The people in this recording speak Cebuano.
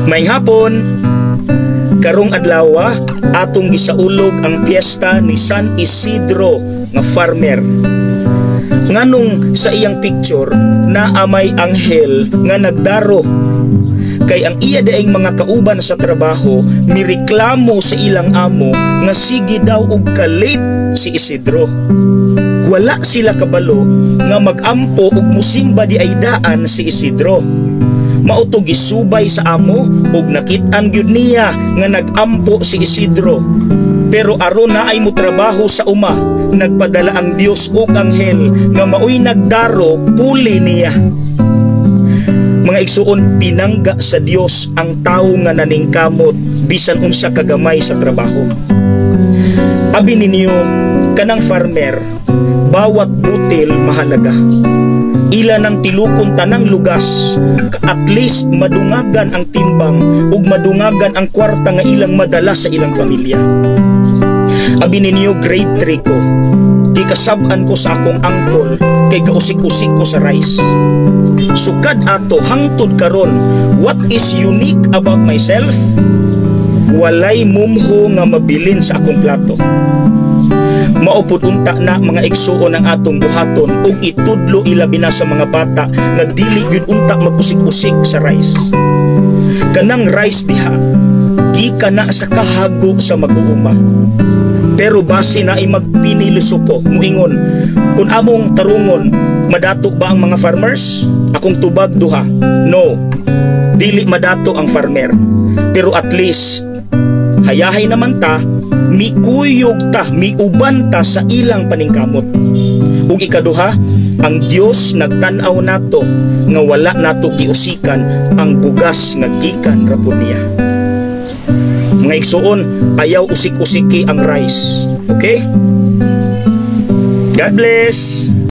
Maayong hapon, karong adlaw atong gisaulog ang piyesta ni San Isidro nga farmer. Nganong sa iyang picture naa may anghel nga nagdaro? Kay ang iya daing mga kauban sa trabaho mireklamo sa ilang amo nga sige daw og ka-late si Isidro. Wala sila kabalo nga magampo ug musimba di ay daan si Isidro. Mao to gisubay sa amo ug nakit-an gyud niya nga nagampo si Isidro. Pero aron naay mo trabaho sa uma, nagpadala ang Dios og anghel nga maoy nagdaro puli niya. Mga igsuon, pinangga sa Dios ang tawo nga naningkamot bisan unsa kagamay sa trabaho. Abi ninyo, kanang farmer, bawat butil mahalaga. Ila nang tilukon tanang lugas, at least madungagan ang timbang ug madungagan ang kwarta nga ilang madala sa ilang pamilya. Abi ninyo, grade 3 ko. Gikasab-an ko sa akong uncle kay gausik-usik ko sa rice. Sukad ato hangtod karon, what is unique about myself? Walay mumho nga mabilin sa akong plato. Mao pud unta na, mga igsuon, ang atong buhaton ug itudlo ilabi na sa mga bata nga dili gyud unta mag-usik-usik sa rice. Kanang rice diha gikan na sa kahago sa mag-uuma. Pero base na ay magpinilusupo, muingon, kung among tarungon, madato ba ang mga farmers? Akong tubag duha. No, dili madato ang farmer. Pero at least, hayahay naman ta, mikuyog ta, miuban ta sa ilang paningkamot. Ug ikaduha, ang Dios nagtan-aw nato nga wala nato giusikan ang bugas nga gikan ra pud niya. Mga igsuon, ayaw usik-usiki ang rice. Okay? God bless!